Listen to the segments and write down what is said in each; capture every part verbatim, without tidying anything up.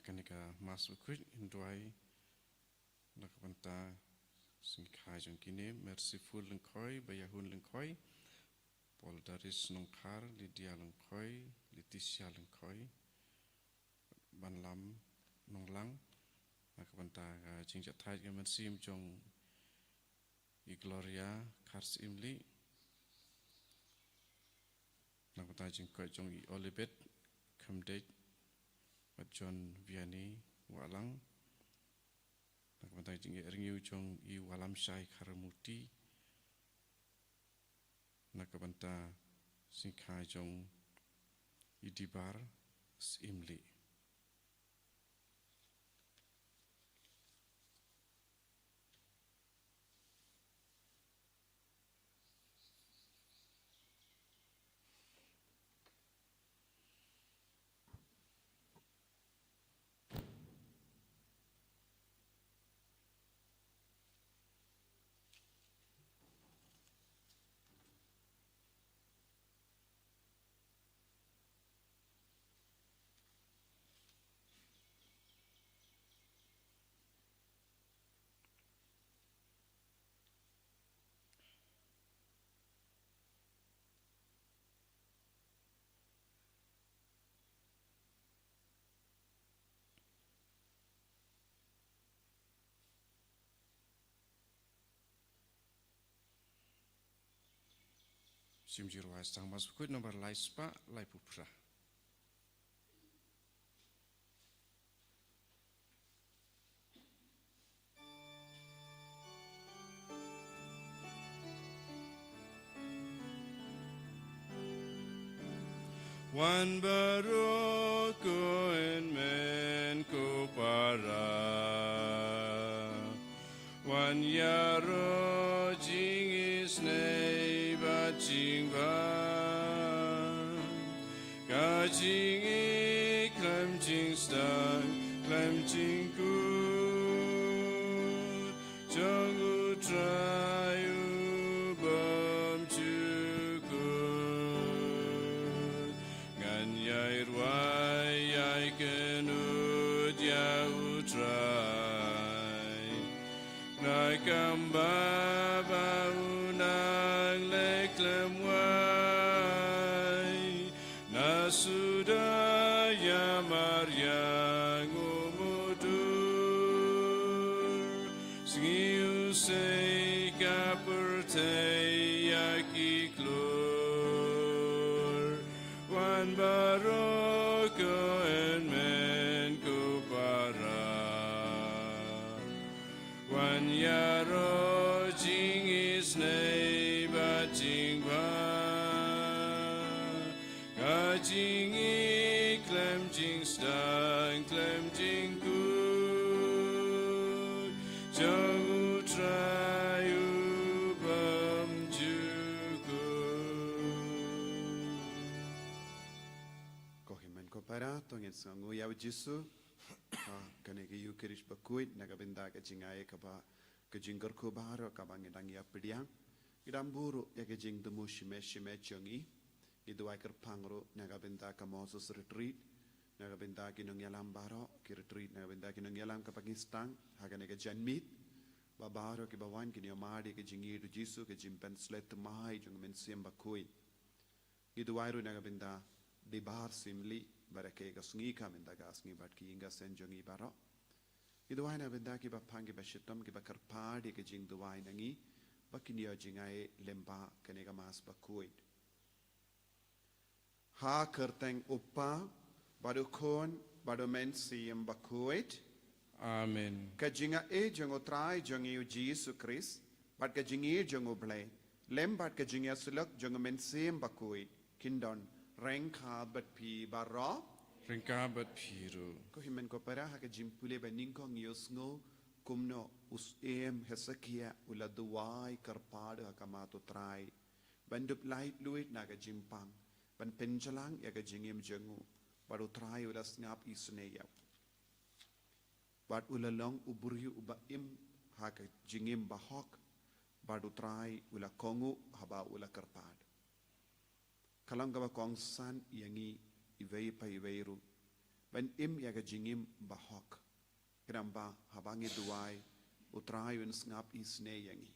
kane ka Mass bakhuid, ngin duwai na ka bynta sngikha jong kine: Merciful Lyngkhoi, Bayahun Lyngkhoi, Paul Daris Nongkhar, Lydia Lyngkhoi, Leticia Lyngkhoi, Banlam Nonglang, na ka bynta ka jingjahthait ka mynsiem jong i Gloria Kharsyimlieh, na ka bynta jingkoit jong i Olibet Khymdeit bad John Vianney Wahlang, na ka bynta jingeh rngiew jong i Walamshai Kharamuti, na ka bynta sngikha jong i Dibar Syimlieh. Shim jingrwai sdang Mass bakhuid nombar lai spah laiphew phra. Wan baroh ko hynmen ko para, wan ïaroh jingisynei bad jingbha. Ka jingïeit khlem jingsdang khlem jingkut jong U Trai U Bymjukut. Ngan ïai rwai ïai kynnoh ïa U Trai na ka bynta ba U nang leh khlem wai. Na suda ïa mariang u mudur, sngi u sei ka pyrthei ïa ki klur. Wan baroh ko hynmen ko para, wan ïaroh jingisynei bad jingbha. Ka jingïeit khlem jingsdang khlem jingkut jong U Trai U Bymjukut. Ko hynmen ko para, to ngin sngewnguh ïa U Jisu ha kane ka Ïukharist bakhuid, na ka bynta ka jingai kaba, ka jingkyrkhu baroh kaba ngi dang ïa pdiang. Ngi dang buh ruh ïa ka jingthmu shimet shimet jong ngi. Ngi duwai kyrpang ruh na ka bynta ka Moses Retreat, na ka bynta ki nongïalam baroh, ki retreat, na ka bynta ki nongïalam kaba ngi sdang ha kane ka janmiet. Ba baroh kiba wan kin ïohmad ïa ka jingïeit U Jisu, ka jingpynshlur thymmai jong ka Mynsiem Bakhuid. Ngi duwai ruh na ka bynta Dibar Syimlieh, ba da kane ka sngi ka mynta ka sngi bad ki ïing ka sem jong ngi baroh. Ngi duwai na ka bynta kiba pang kiba shitom kiba kyrpad ïa ka jingduwai na ngi, ba kin ïoh jingai lem bad kane ka Mass bakhuid. Ha ka kyrteng U Kpa, bad U Khun, bad U Mynsiem Bakhuid. Amen. Ka jingaiei jong U Trai jong ngi U Jisu Khrist, bad ka jingïeit jong U Blei, lem bad ka jingïasyllok jong U Mynsiem Bakhuid, kin don ryngkat bad phi baroh. Ryngkat bad phi ruh. Ko hynmen ko para, ha ka jingpule ba nyngkong ngi ïohsngew kumno u syiem Hesekiah u la duwai kyrpad ha khmat U Trai ban dup laitluid na ka jingpang, ban pynjlan ïa ka jingim jong u, bad U Trai u la sngap isynei ïa u. Bad u la long u briew uba im ha ka jingim bahok, bad U Trai u la kohnguh haba u la kyrpad. Ka long kaba kongsan ïa ngi iwei pa iwei ruh. ban im ïa ka jingim bahok. Khnang ba haba ngi duwai, U Trai un sngap isynei ïa ngi.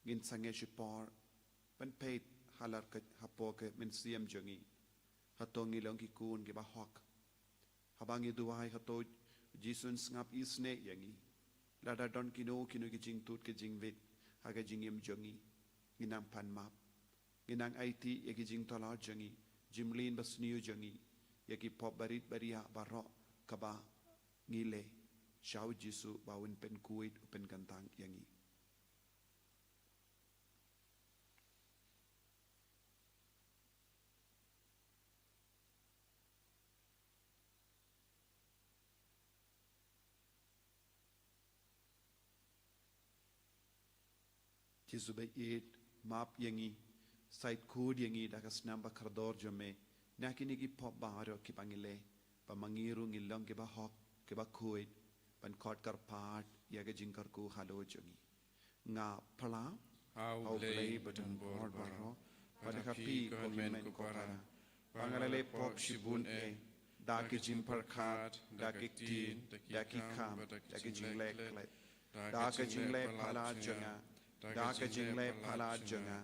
Ngin sangeh shipor ban peit halor ka, hapoh ka mynsiem jong ngi, hato ngi long ki khun kiba hok? Haba ngi duwai, hato U Jisu un sngap isynei ïa ngi? Lada don kino kino ki jingtut ki jingwit ha ka jingim jong ngi, ngin nang pan map. Ngin nang aiti ïa ki jingthoh lad jong ngi, jingmlien basniew jong ngi, ïa ki pop barit bariah baroh kaba ngi leh, sha U Jisu ba un pynkhuid, un pynkyntang ïa ngi. Jisu ba ïeit, map ïa ngi, sait khuid ïa ngi da ka snam ba kordor jong me na kine ki pop baroh kiba ngi leh, ba ma ngi ruh ngin long kiba hok, kiba khuid, ban khot kyrpad ïa ka jingkyrkhu halor jong ngi. Nga phla ha U Blei badonbor baroh, bad ha phi ko hynmen ko para, ba nga la leh pop shibun eh, da ki jingpyrkhat, da ki ktien, da ki kam, da ki jingleh khlad, da ki jingleh palat jong nga, da ki jingleh palat jong nga,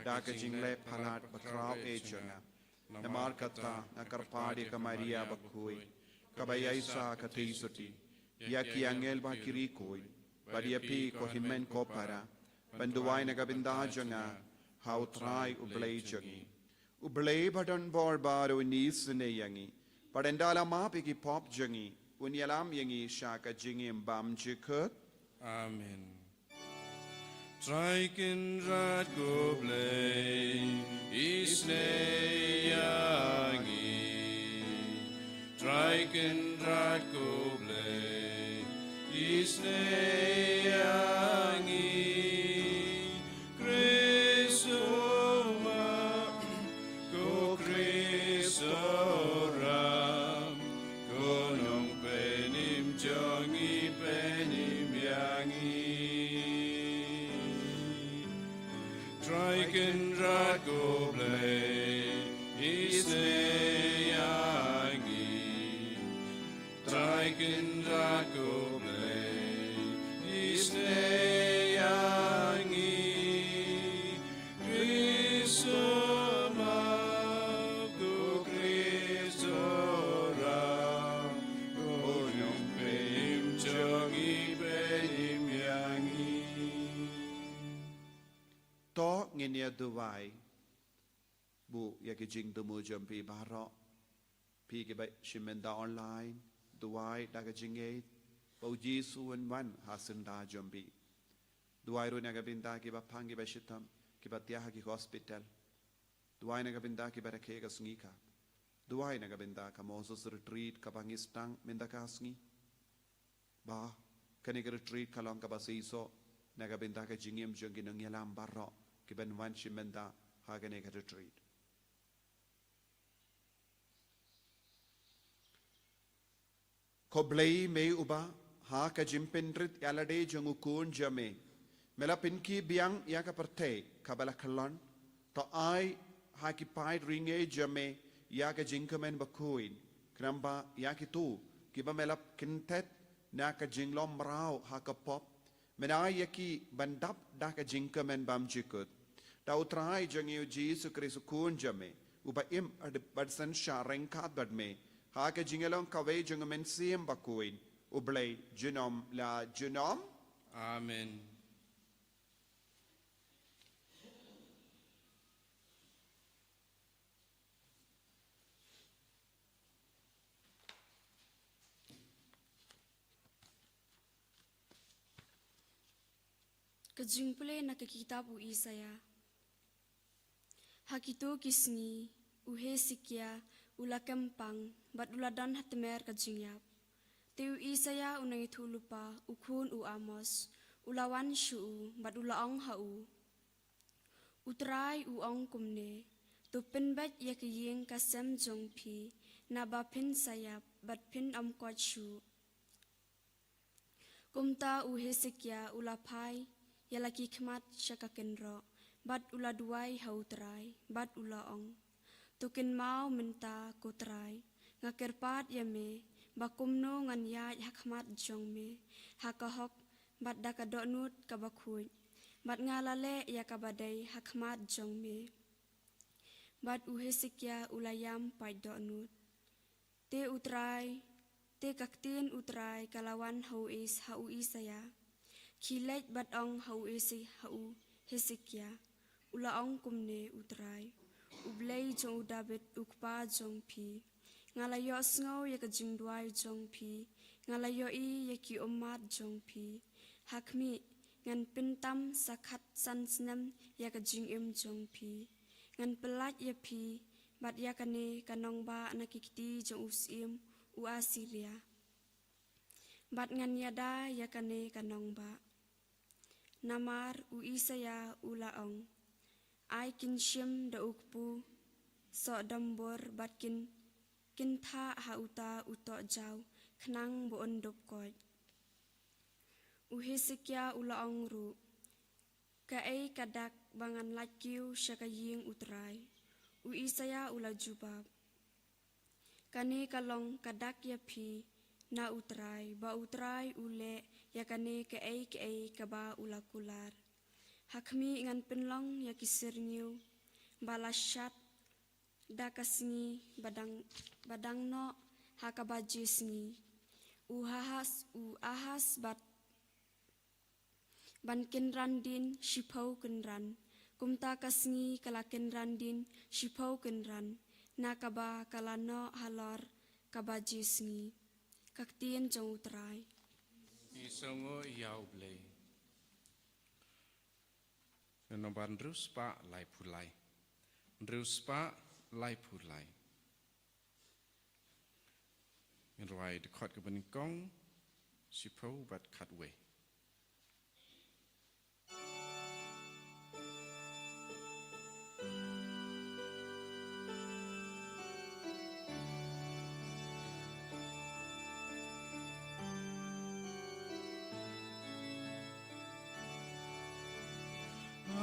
da ki jingleh palat bakhraw eh jong nga. Namar kata nga kyrpad ïa ka Maria bakhuid, kaba ïaishah ka theisotti, ïa ki angel bad ki riewkhuid, bad ïa phi ko hynmen ko para, ban duwai na ka bynta jong nga ha U Trai U Blei jong ngi. U Blei badonbor baroh un isynei ïa ngi, bad ynda la map ïa ki pop jong ngi, un ïalam ïa ngi sha ka jingim bymjukut. Amen. Trai Kynrad ko Blei, isynei ïa ngi. Trai Kynrad ko Blei, isynei ïa ngi. Khrist u map, ko Khrist u ram, ko nongpynim jong ngi, pynim ïa ngi. Trai Kynrad ko Blei, isynei ïa ngi. Trai Kynrad ko Blei, isynei ïa ngi. Khrist u map, ko Khrist u ram, ko nongpynim jong ngi, pynim ïa ngi. To ngin ïa duwai. Buh ïa ki jingthmu jong phi baroh. Phi kiba shim bynta online, duwai da ka jingngeit ba U Jisu un wan ha syndah jong phi. Duwai ruh na ka bynta kiba pang, kiba shitom, kiba thiah ha ki hospital. Duwai na ka bynta kiba rakhe ka sngi ka. Duwai na ka bynta ka Moses Retreat kaba ngi sdang mynta ka sngi. Ba kane ka retreat ka long kaba seisoh na ka bynta ka jingim jong ki nongïalam baroh kiban wan shim bynta ha kane ka retreat. Ko Blei, me uba ha ka jingpynrit ïalade jong U Khun jong me, me la pynkit biang ïa ka pyrthei kaba la khlon. To ai ha ki paid ryngiej jong me ïa ka jingkmen bakhuid, khnang ba ïa kito kiba me la kynthet na ka jinglong mraw ha ka pop, men ai ïa ki ban dap da ka jingkmen bymjukut. Da U Trai jong ngi U Jisu Khrist U Khun jong me, uba im bad synshar ryngkat bad me ha ka jingïalong kawei jong U Mynsiem Bakhuid, U Blei junom la junom. Amen. Ka jingpule na ka kitab u Isaïah. Ha kito ki sngi, u Hesekiah u la kem pang, bad u la don ha tmier ka jingïap. Te u Isaïah u nongïathuhlypa, u khun u Amos, u la wan sha u, bad u la ong ha u: U Trai u ong kumne: To pynbeit ïa ka ïing ka sem jong phi, naba phin sa ïap, bad phin ym koit shuh. Kumta u Hesekiah u la phai ïa la ki khmat sha ka kynroh, bad u la duwai ha U Trai, bad u la ong: To kynmaw mynta, ko Trai, Nga kyrpad ïa me ba kumno ngan ïaid ha khmat jong me ha ka hok bad da ka dohnud kaba khuid, bad nga la leh ïa kaba dei ha khmat jong me. Bad u Hesekia u la ïam paid dohnud. Te u Trai, te ka ktien u Trai ka la wan ha u Is, ha u Isaïah. Khie leit bad ong ha u Isi-, ha u Hesekia, u la ong kumne u Trai, u Blei jong u Dabid u kpa jong phi: Nga la ïohsngew ïa ka jingduwai jong phi, nga la ïohi ïa ki ummat jong phi. Ha khmih, ngan pyntam sa khatsan snem ïa ka jingim jong phi. Ngan pyllait ïa phi bad ïa kane ka nongbah na ki kti jong u syiem u Assyria, bad ngan ïada ïa kane ka nongbah. Namar u Isaïah u la ong: Ai kin shim da u kpu sohdombor bad kin kynthah ha uta u tohjaw khnang ba un dup koit. U Hesekia u la ong ruh: Kaei ka dak ba ngan lait kiew sha ka ïing u Trai? U Isaïah u la jubab: Kane ka long ka dak ïa phi na u Trai, ba u Trai u leh ïa kane kaei kaei kaba u la kular. Ha khmih, ngan pynlong ïa ki syrngiew ba la shad da ka sngi ba dang, ba dang noh ha ka baje sngi. U Ahas, u Ahas bad ban kynran dien shiphew kynran, kumta ka sngi ka la kynran dien shiphew kynran, na kaba ka la noh halor ka baje sngi. Ka ktien jong u Trai. Ki sngew ïa u Blei. Nombar hynriew spah laiphew lai. Hynriew spah laiphew lai. Ngin rwai dkhot kaba nyngkong, shiphew bad khatwei.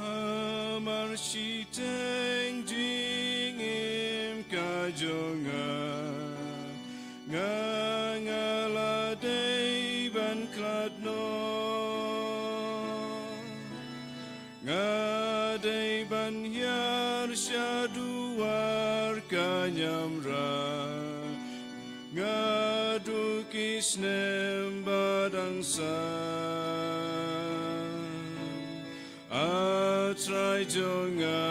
Hamar shiteng jingim ka jong nga, nga, nga la dei ban khlad noh. Nga dei ban hiar sha duwar ka niamra, nga duh ki snem ba dang san. A Trai jong nga,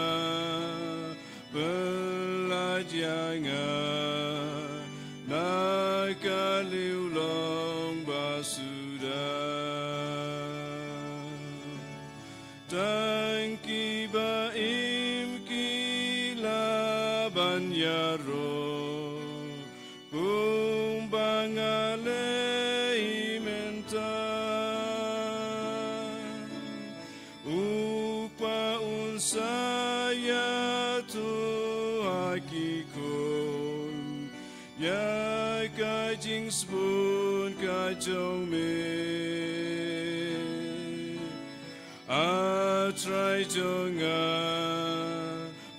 pyllait ïa nga na ka liw long ba suda. Tang kiba im ki lah ban ïaroh, kumba nga leh mynta. U Kpa un sa ïathuh ha ki khun ïa ka jingsbun ka jong me. A Trai jong nga,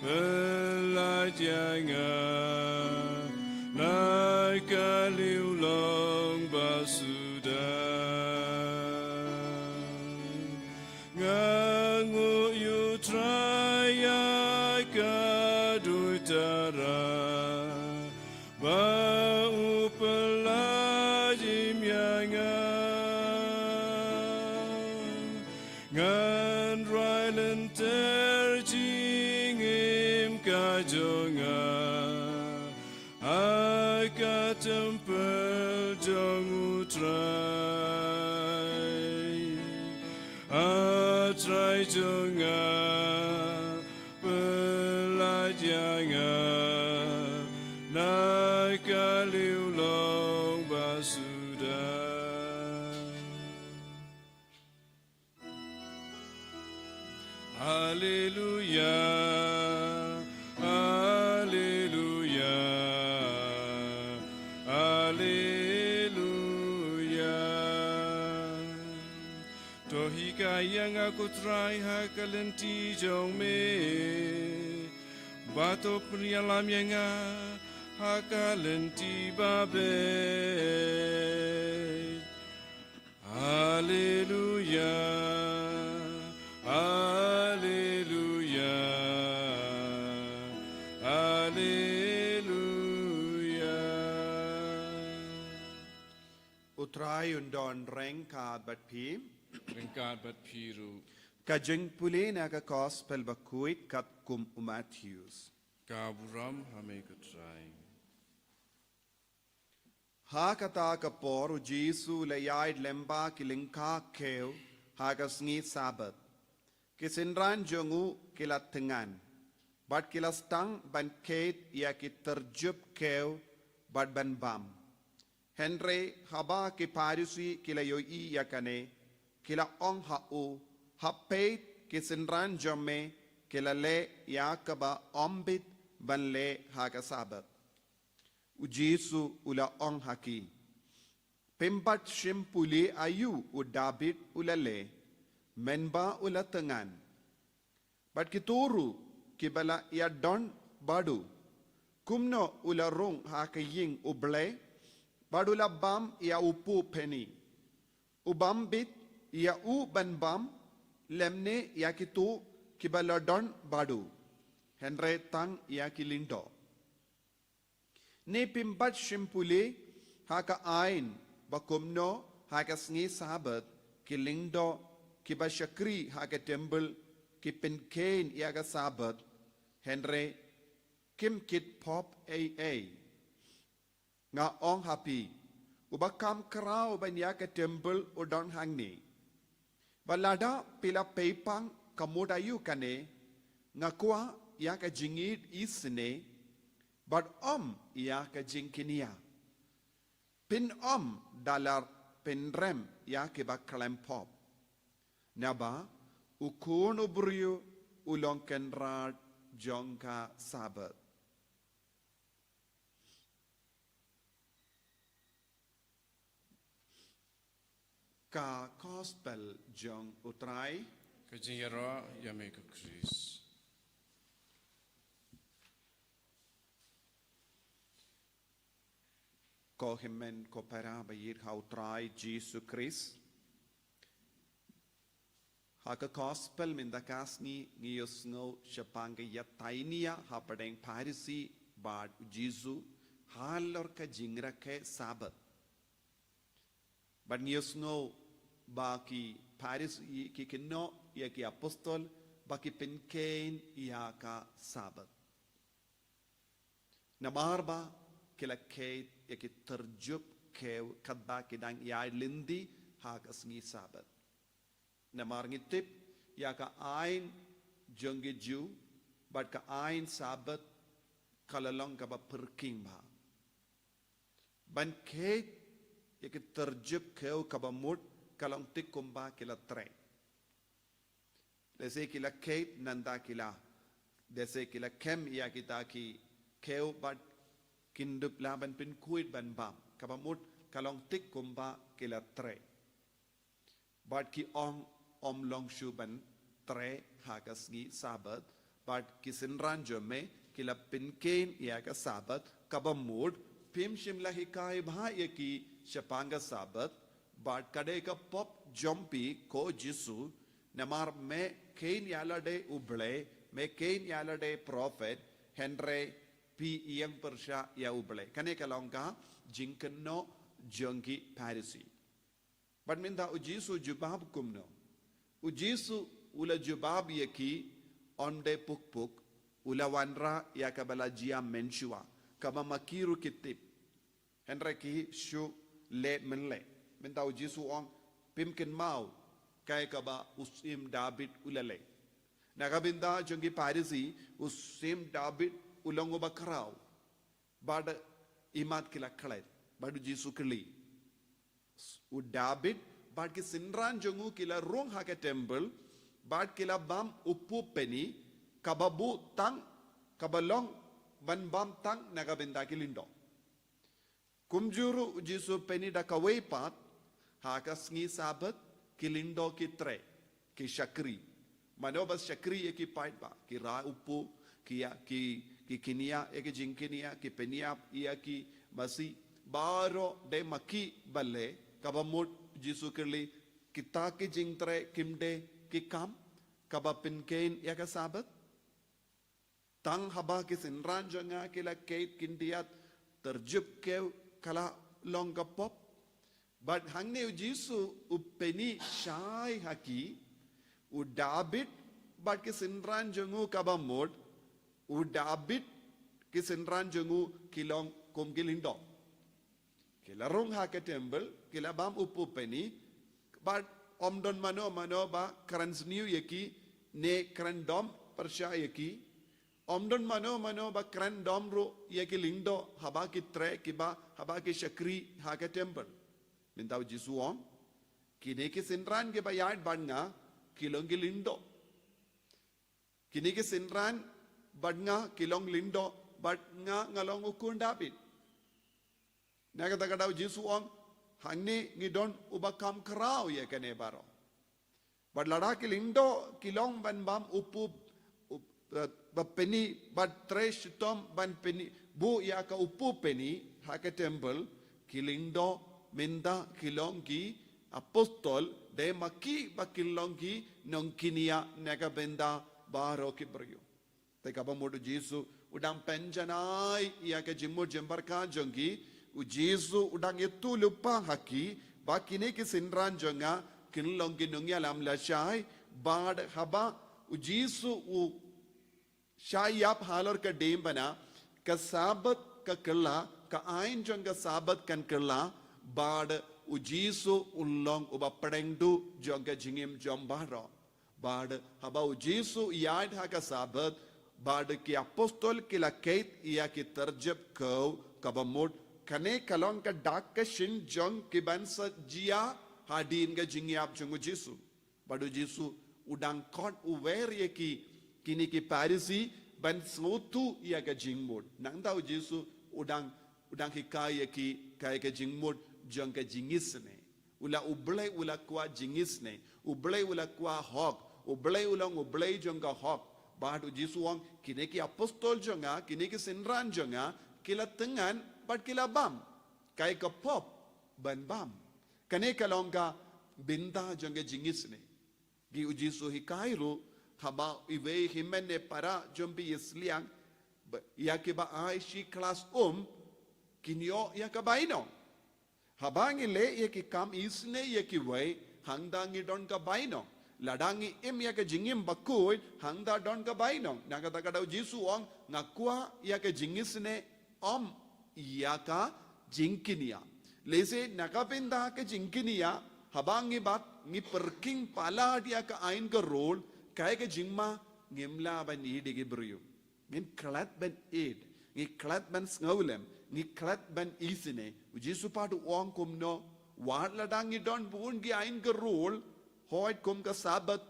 pyllait ïa nga na ka liw long ba suda. Nga nguh ïa u Trai ïa ka duitara, ba u pyllait im ïa nga. Ngan rwai lynter jingim ka jong nga ha ka templ jong u Trai. A Trai jong nga, pyllait ïa nga na ka liw long ba suda. Haleluya, haleluya, haleluya. To hikai ïa nga ko Trai ha ka lynti jong me, bad to pynïalam ïa nga Ka lynti ba beit. Haleluya, haleluya, haleluya. U Trai un don ryngkat bad phi. Ryngkat bad phi ruh. Ka jingpule na ka Gospel bakhuid katkum u Mathaios. Ka burom ha me ko Trai. Ha kata ka por u Jisu u la ïaid lyngba ki lyngkha khiew ha ka sngi Sabbath. Ki synran jong u ki la thngan bad ki la sdang ban kheit ïa ki tyrjup khiew bad ban bam. Hynrei haba ki Pharisi ki la ïohi ïa kane, ki la ong ha u, ha peit, ki synran jong me ki la leh ïa kaba ym bit ban leh ha ka Sabbath. U Jisu u la ong ha ki, phim pat shym pule aïu u Dabid u la leh, mynba u la thngan. Bad kito ruh kiba la ïadon bad u, kumno u la rung ha ka ïing U Blei bad u la bam ïa u pu peni? U bym bit ïa u ban bam, lymne ïa kito kiba la don bad u, hynrei tang ïa ki lyngdoh. Ne phim pat shym pule ha ka aiñ ba kumno ha ka sngi Sabbath ki lyngdoh kiba shakri ha ka templ ki pynkheiñ ïa ka Sabbath, hynrei kim kit pop ei ei? Nga ong ha phi, uba kham khraw ban ïa ka templ u don hangne. Bad lada phi la peit pang ka mut aïu kane, nga kwah ïa ka jingïeit isynei, bad ym ïa ka jingkñia. Phin ym da la pynrem ïa kiba khlem pop. Naba u Khun u briew u long kynrad jong ka Sabbath. Ka Gospel jong u Trai. Ka jingïaroh ïa me ko Khrist. Ko hynmen ko para ba ïeit ha u Trai Jisu Khrist. Ha ka Gospel mynta ka sngi ngi ïohsngew shaphang ka ïatai nia hapdeng Pharisi bad u Jisu halor ka jingrakhe Sabbath. Bad ngi ïohsngew ba ki Pharisi ki kynnoh ïa ki apostol ba ki pynkheiñ ïa ka Sabbath. Namar ba ki la kheit ïa ki tyrjup khiew katba ki dang ïaid lynti ha ka sngi Sabbath. Namar ngi tip ïa ka aiñ jong ki Jiw bad ka aiñ Sabbath ka la long kaba pyrkhing bha. Ban kheit ïa ki tyrjup khiew kaba mut ka long tik kumba ki la treh. Lehse ki la kheit nangta ki la, lehse ki la khem ïa kita ki khiew bad kin dup lah ban pynkhuid ban bam. Kaba mut ka long tik kumba ki la treh. Bad ki ong ym long shuh ban treh ha ka sngi Sabbath, bad ki synran jong me ki la pynkheiñ ïa ka Sabbath, kaba mut phim shym la hikai bha ïa ki shaphang ka Sabbath, bad ka dei ka pop jong phi ko Jisu, namar me kheiñ ïa lade U Blei, me kheiñ ïa lade prophet, hynrei phi ïeng pyrshah ïa U Blei. Kane ka long ka jingkynnoh jong ki Pharisi. Bad mynta u Jisu u jubab kumno? U Jisu u la jubab ïa ki ym dei puk puk, u la wanrah ïa kaba la jia mynshuwa, kaba ma ki ruh ki tip. Hynrei ki shu leh mynleh. Mynta u Jisu u ong phim kynmaw kaei kaba u Syiem Dabid u la leh. Na ka bynta jong ki Pharisi, u Syiem Dabid u long uba khraw. Bad imat ki la klet, bad u Jisu u kylli. U Dabid bad ki synran jong u ki la rung ha ka templ, bad ki la bam u pu peni, kaba buh tang, kaba long ban bam tang na ka bynta ki lyngdoh. Kumjuh ruh u Jisu peni da kawei pat, ha ka sngi Sabbath, ki lyngdoh ki treh, ki shakri. Mano ba shakri ïa ki paidbah, ki rai u pu, ki ïa, ki, Ki kynïa ïa ki jingkynïa, ki pynïap ïa ki masi, baroh dei ma ki ba leh. Kaba mut Jisu kylli, kita ki jingtrei kim dei ki kam kaba pynkheiñ ïa ka Sabbath? Tang haba ki synran jong nga ki la keit khyndiat, tyrjyp kiew ka la long ka pop. Bad hangne u Jisu u pyni shai ha ki, u Dabid bad ki synran jong u, kaba mut u Dabid, ki synran jong u ki long kum ki lyngdoh. Ki la rung ha ka temple, ki la bam u pyni, bad ym don mano mano ba kren sniew ïa ki, ne kren dom pyrshah ïa ki. Ym don mano mano ba kren dom ruh ïa ki lyngdoh haba ki trei, kiba, haba ki shakri ha ka temple. Mynta u Jisu u ong, kine ki synran kiba ïaid bad nga ki long ki lyngdoh. Kine ki synran bad nga ki long lyngdoh, bad nga nga long u khun Dabid. Na kata ka daw u Jisu u ong, hangne ngi don uba kham khraw ïa kane baroh. Bad lada ki lyngdoh ki long ban bam u pyni, u, eh, ba pyni, bad trei shitom ban pyni, buh ïa ka u pyni ha ka temple, ki lyngdoh mynta ki long ki apostol, dei ma ki ba kin long ki nongkynïa na ka bynta baroh ki briew. Te kaba mut u Jisu u dang pynjanai ïa ka jingmut jingpyrkhat jong ki, u Jisu u dang ïathuh lypa ha ki, ba kine ki synran jong nga kin long ki nongïalam lashai. Bad haba u Jisu u shah ïap halor ka diengphna, ka Sabbath ka kylla, ka aiñ jong ka Sabbath kan kylla, bad u Jisu u long uba pdeng duh jong ka jingim jong baroh. Bad haba u Jisu u ïaid ha ka Sabbath, bad ki apostol ki la keit ïa ki tyrjyp kiew, kaba mut kane ka long ka dak ka shin jong ki ban sa jia hadien ka jingïap jong u Jisu. Bad u Jisu u dang khot, u wer ïa ki, kine ki Pharisi, ban sngewthuh ïa ka jingmut. Nangta u Jisu u dang, u dang hikai ïa ki kaei ka jingmut jong ka jingisynei. U la, U Blei u la kwah jingisynei. U Blei u la kwah hok. U Blei u long U Blei jong ka hok. Bad u Jisu u ong, kine ki apostol jong nga, kine ki synran jong nga, ki la thngan bad ki la bam. Kaei ka pop ban bam? Kane ka long ka bynta jong ka jingisynei. Ki u Jisu u hikai ruh, haba iwei i hynmen ne para jong phi i sliang, ba, ïa kiba ai shi klas um, kin ïoh ïa ka bainong. Haba ngi leh ïa ki kam isynei ïa kiwei, hangta ngi don ka bainong. Lada ngi im ïa ka jingim bakhuid, hangta don ka bainong. Na kata ka daw u Jisu u ong, nga kwah ïa ka jingisynei, ym ïa ka jingkynïa. Lehse na ka bynta ka jingkynïa, haba ngi bat, ngi pyrkhing palat ïa ka aiñ ka rule, kaei ka jingma? Ngim lah ban ïeit ïa ki briew. Ngin klet ban ïeit, ngi klet ban sngewlem, ngi klet ban isynei. U Jisu pat u ong kumno? Wat lada ngi don bun ki aiñ ka rule, hooid kum ka Sabbath,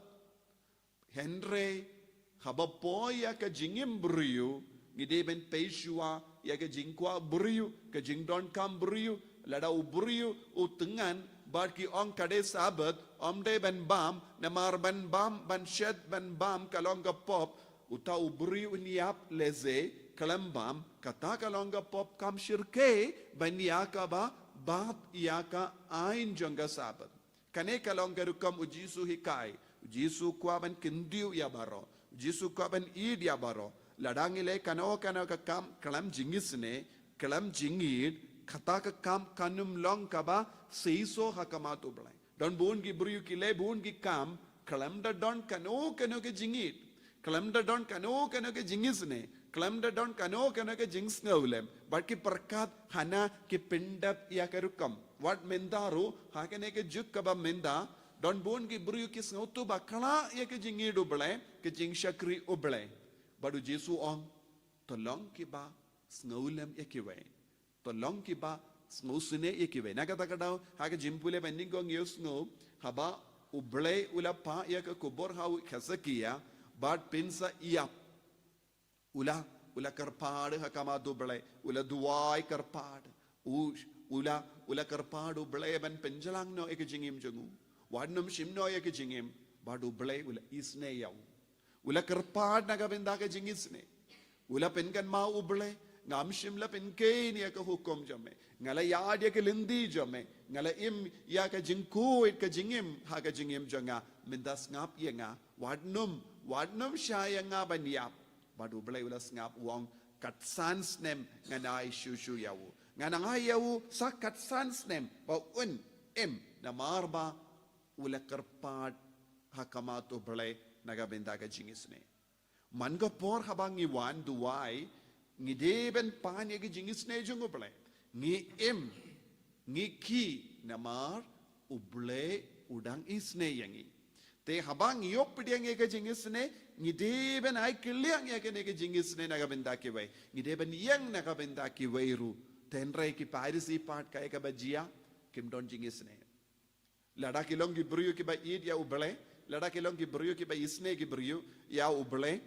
hynrei haba poi ïa ka jingim briew, ngi dei ban peit shuwa ïa ka jingkwah briew, ka jingdonkam briew. Lada u briew u thngan bad ki ong ka dei Sabbath, ym dei ban bam, namar ban bam, ban shet, ban bam ka long ka pop. Uta u briew un ïap lehse khlem bam, kata ka long ka pop, kam shyrkhei ban ïa kaba bat ïa ka aiñ jong ka Sabbath. Kane ka long ka rukom u Jisu u hikai. U Jisu u kwah ban kyntiew ïa baroh. U Jisu u kwah ban ïeit ïa baroh. Lada ngi leh kano kano ka kam khlem jingisynei, khlem jingïeit, kata ka kam kan ym long kaba seisoh ha khmat U Blei. Don bun ki briew ki leh bun ki kam khlem da don kano kano ka jingïeit, khlem da don kano kano ka jingisynei, khlem da don kano kano ka jingsngewlem, bad ki pyrkhat hana ki pyndep ïa ka rukom. Wat mynta ruh, ha kane ka juk kaba mynta, don bun ki briew ki sngewthuh bakla ïa ka jingïeit U Blei, ka jingshakri U Blei. Bad u Jisu u ong, to long kiba sngewlem ïa kiwei. To long kiba sngewsynei ïa kiwei. Na kata ka daw, ha ka jingpule ba nyngkong ïohsngew, haba U Blei u la phah ïa ka khubor ha u Hesekiah, bad pynsa ïap. U la, u la kyrpad ha khmat U Blei, u la duwai kyrpad. U, u la, u la kyrpad U Blei ban pynjlan noh ïa ka jingim jong u. Wat nym shim noh ïa ka jingim, bad U Blei u la isynei ïa u. U la kyrpad na ka bynta ka jingisynei. U la pynkynmaw u Blei, ngam shym la pynkheiñ ïa ka hukum jong me. Nga la ïaid ïa ka lynti jong me. Nga la im ïa ka jingkhuid ka jingim ha ka jingim jong nga. Mynta sngap ïa nga. Wat nym, wat nym shah ïa nga ban ïap. Bad u Blei u la sngap, u ong, katsan snem ngan ai shuh shuh ïa u. Ngan ai ïa u sa katsan snem ba un im, namar ba u la kyrpad ha khmat u Blei na ka bynta ka jingisynei. Man ka por haba ngi wan duwai, ngi dei ban pan ïa ka jingisynei jong u Blei. Ngi im, ngi khih, namar u Blei u dang isynei ïa ngi. Te haba ngi ïoh pdiang ïa ka jingisynei, ngi dei ban ai kylliang ïa kane ka jingisynei na ka bynta kiwei. Ngi dei ban ïeng na ka bynta kiwei ruh. Te hynrei ki Pharisi pat kaei kaba jia, kim don jingisynei. Lada ki long ki briew kiba ïeit ïa u Blei, lada ki long ki briew kiba isynei ki briew ïa u Blei,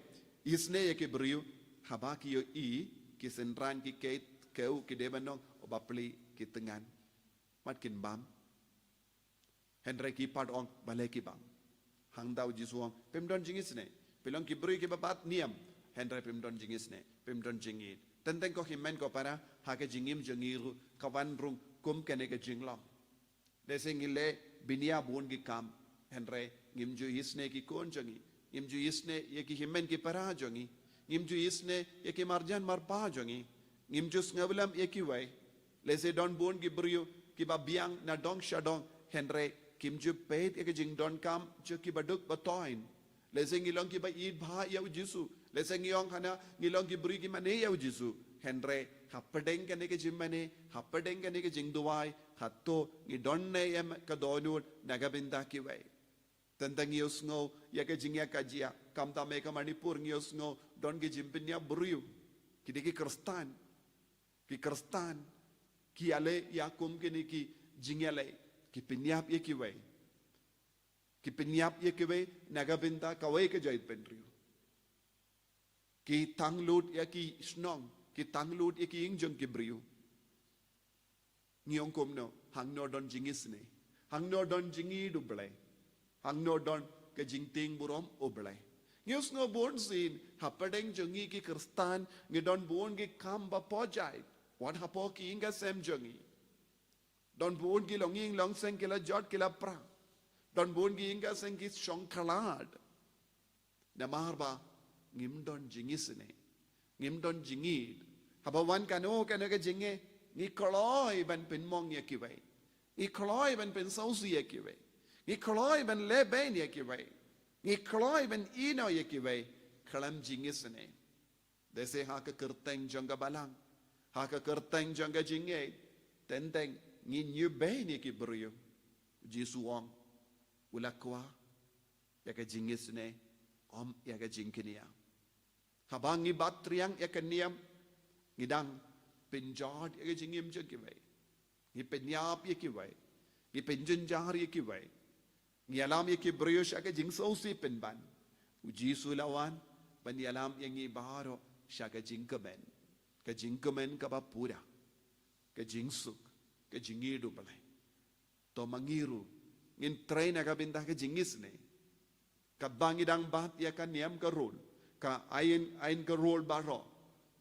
isynei ïa ki briew, haba ki ïohi ki synran ki khew, ki dei ban ong, o bapli, ki thngan. Wat kin bam. Hynrei ki pat ong, balei ki bam? Hangta u Jisu u ong, phim don jingisynei. Phi long ki briew kiba bat niam, hynrei phim don jingisynei, phim don jingïeit. Teng teng ko hynmen ko para, ha ka jingim jong ngi ruh, ka wan rung kum kane ka jinglong. Lehse ngi leh bniah bun ki kam, hynrei ngim ju isynei ki khun jong ngi, ngim ju isynei ïa ki hynmen ki para jong ngi, ngim ju isynei ïa ki marjan marpa jong ngi, ngim ju sngewlem ïa kiwei. Lehse don bun ki briew kiba biang na dong sha dong, hynrei kim ju peit ïa ki jingdonkam jong kiba duk ba thoiñ. Lehse ngi long kiba ïeit bha ïa u Jisu. Lehse ngi ong hana ngi long ki briew ki mane ïa u Jisu. Hynrei hapdeng kane ka jingmane, hapdeng kane ka jingduwai, hato ngi don ne em ka dohnud na ka bynta kiwei? Teng teng ngi ïohsngew ïa ka jingïakajia, khamtam ha ka Manipur ngi ïohsngew don ki jingpynïap briew. Ki dei ki Khristan. Ki Khristan ki ïaleh ïa kum kine ki jingïaleh, ki pynïap ïa kiwei. Ki pynïap ïa kiwei na ka bynta kawei ka jaitbynriew. Ki thang lut ïa ki shnong, ki thang lut ïa ki ïing jong ki briew. Ngi ong kumno, hangno don jingisynei, hangno don jingïeit u Blei, hangno don ka jingtieng burom u Blei. Ngi ïohsngew bunsien hapdeng jong ngi ki Khristan ngi don bun ki kam ba pojait. Wat hapoh ki ïing ki sem jong ngi. Don bun ki longïing longseng ki la jot ki la pra. Don bun ki ïing ki sem ki shong khlad. Namar ba ngim don jingisynei, ngim don jingïeit. Haba wan kano kano ka jingeh, ngi kloi ban pynmong ïa kiwei, ngi kloi ban pynsngewsih ïa kiwei, ngi kloi ban lehbeiñ ïa kiwei, ngi kloi ban ïehnoh ïa kiwei khlem jingisynei. Lehse ha ka kyrteng jong ka balang, ha ka kyrteng jong ka jingngeit, teng teng ngi ñiewbeiñ ïa ki briew. Jisu u ong, u la kwah ïa ka jingisynei, ym ïa ka jingkñia. Haba ngi bat triang ïa ka niam, ngi dang pynjot ïa ka jingim jong kiwei. Ngi pynïap ïa kiwei, ngi pynjynjar ïa kiwei. Ngi ïalam ïa ki briew sha ka jingsngewsih pynban. U Jisu u la wan ban ïalam ïa ngi baroh sha ka jingkmen, ka jingkmen kaba pura, ka jingsuk, ka jingïeit u Blei. To ma ngi ruh ngin trei na ka bynta ka jingisynei. Katba ngi dang bat ïa ka niam ka rule, ka aiñ, aiñ ka rule baroh,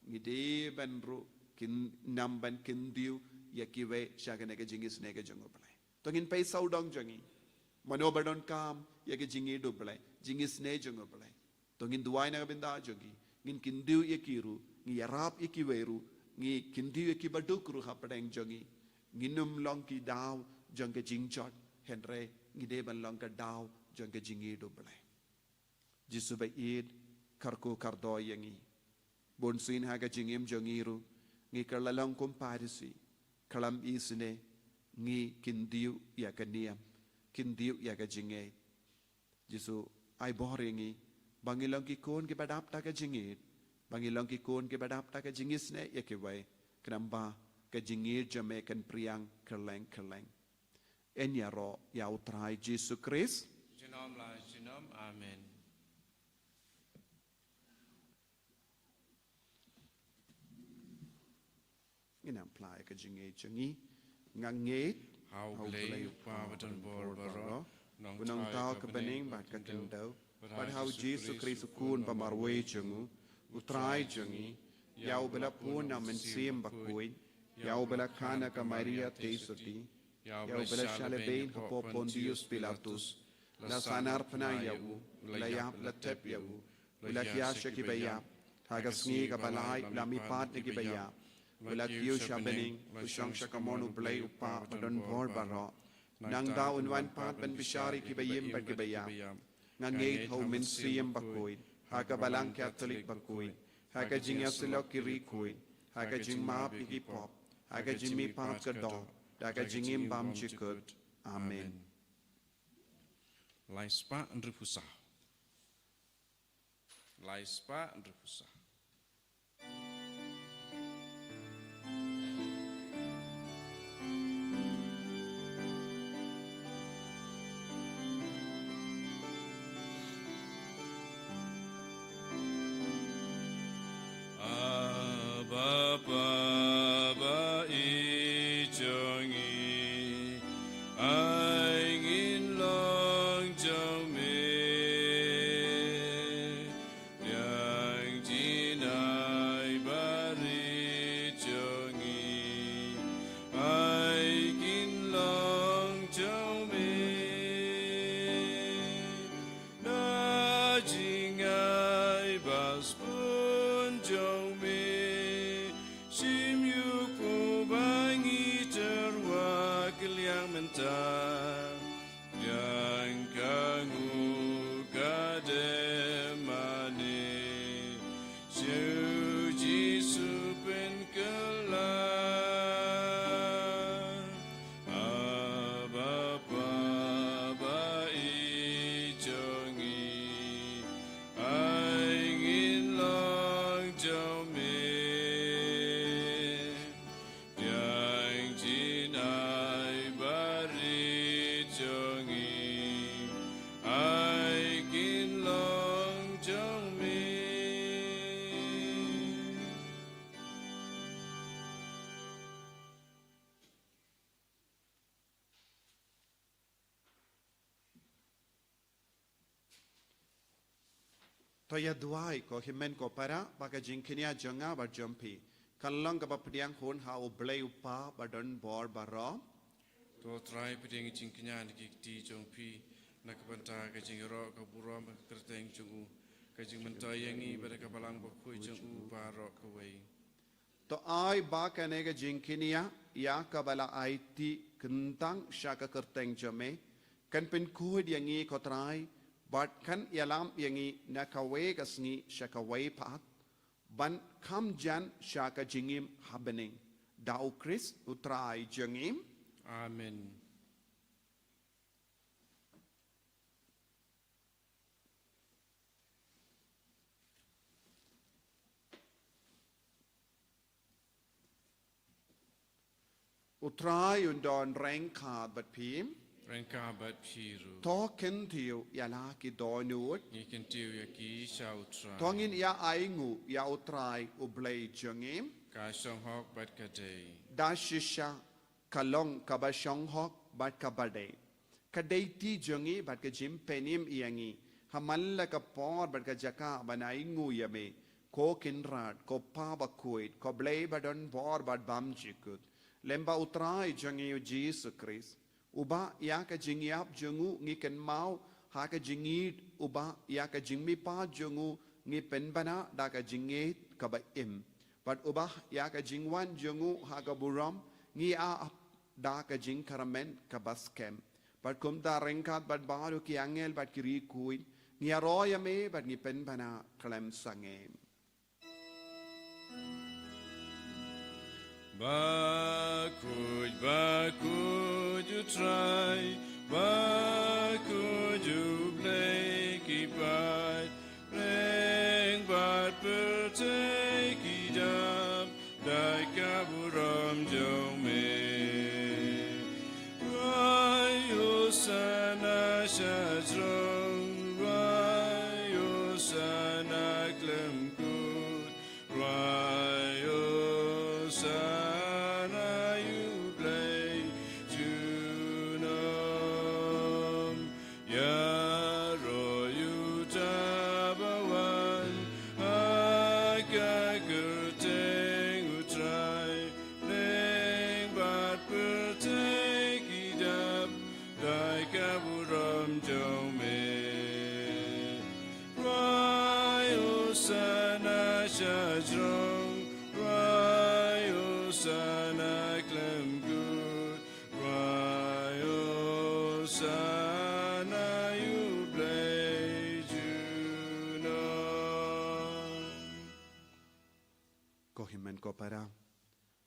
ngi dei ban ruh kin, nam ban kyntiew ïa kiwei sha kane ka jingisynei ka jong u Blei. To ngin peit sawdong jong ngi, mano ba donkam ïa ka jingïeit u Blei, jingisynei jong u Blei. To ngin duwai na ka bynta jong ki, ngin kyntiew ïa ki ruh, ngi ïarap ïa kiwei ruh, ngi kyntiew ïa ki baduk ruh hapdeng jong ngi. Ngin ym long ki daw jong ka jingjot, hynrei ngi dei ban long ka daw jong ka jingïeit u Blei. Jisu ba ïeit, kyrkhu kyrdor ïa ngi. Bunsien ha ka jingim jong ngi ruh, ngi kylla long kum Pharisi, khlem isynei, ngi kyntiew ïa ka niam, kyntiew ïa ka jingngeit. Jisu, ai bor ïa ngi ba ngin long ki khun kiba dap da ka jingïeit, ba ngin long ki khun kiba dap da ka jingisynei ïa kiwei, khnang ba ka jingïeit jong me kan phriang kylleng kylleng. Yn ïaroh ïa u Trai Jisu Khrist. Junom la junom. Amen. Ngin ym phla ïa ka jingngeit jong ngi. Nga ngeit ha u Blei u Kpa badonbor baroh, u nongthaw ka bneng bad ka khyndew, bad ha u Jisu Khrist u Khun ba marwei jong u, U Trai jong ngi, ïa uba la pun na u Mynsiem Bakhuid, ïa uba la kha na ka Maria Theisotti, ïa uba la shah lehbeiñ hapoh Pontius Pilatus, la sahnarphna ïa u, u la ïap, la thep ïa u, u la khia sha kiba ïap, ha ka sngi kaba lai u la mihpat na kiba ïap, u la kiew sha bneng, u shong sha kamon U Blei U Kpa ba don bor baroh. Nangta un wan pat ban bishar ïa kiba im bad kiba ïap. Nga ngeit ha u Mynsiem Bakhuid, ha ka Balang Katholik bakhuid, ha ka jingïasyllok ki riewkhuid, ha ka jingmap ïa ki pop, ha ka jingmihpat ka doh, da ka jingim bymjukut. Amen. Lai spah hynriewphew saw. Lai spah hynriewphew saw. Abba Father, i jong ngi, ai ngin long jong me. Biang jinai barit jong ngi, ai kin long jong me. Na jingai bad bun jong me, shim ïa u ba ngi tyrwa kylliang mynta. Biang ka nguh ka dei mane, sha u Jisu pynkylla. Abba Father, i jong ngi, ai ngin long jong me. Biang jinai barit jong ngi, ai kin long jong me. To ïa duwai ko hynmen ko para, ba ka jingkñia jong nga bad jong phi kan long kaba pdiang hun ha U Blei U Kpa ba don bor baroh. To Trai, pdiang jingkñia na ki kti jong phi, na ka bynta ka jingïaroh ka burom ka kyrteng jong u, ka jingmyntoi ïa ngi bad ka Balang Bakhuid jong u baroh kawei. To ai ba kane ka jingkñia ïa kaba la aiti kyntang sha ka kyrteng jong me kan pynkhuid ïa ngi ko Trai, bad kan ïalam ïa ngi na kawei ka sngi sha kawei pat, ban kham jan sha ka jingim ha bneng. Da U Khrist U Trai jong ngi. Amen. U Trai un don ryngkat bad phi. Ryngkat bad phi ruh. To kyntiew ïa la ki dohnud. Ngi kyntiew ïa ki sha U Trai. To ngin ïa ainguh ïa U Trai U Blei jong ngi. Ka shong hok bad ka dei. Da shisha ka long kaba shong hok bad kaba dei. Ka dei ti jong ngi bad ka jingpynim ïa ngi ha man la ka por bad ka jaka ban ainguh ïa me, ko Kynrad, ko Pa Bakhuid, ko Blei ba don bor bad bymjukut. Lem bad U Trai jong ngi U Jisu Khrist, uba ïa ka jingïap jong u ngi kynmaw ha ka jingïeid, uba ïa ka jingmihpat jong u ngi pynbna da ka jingïeid kaba im, bad uba ïa ka jingwan jong u ha ka burom ngi ap da ka jingkyrmen kaba skhem. Bad kumta ryngkat bad baroh ki angel bad ki riewkhuid, ngi ïaroh ïa me bad ngi pynbna khlem sangeh. Bakhuid, bakhuid U Trai, bakhuid U Blei ki paid, pyrshang bad pyrthei ki dap da ka burom jong me. Rwai Hosana sha jrong, rwai Hosana khlem kut, rwai Hosana ïa U Blei junom. Ïaroh ïa uta uba wan ha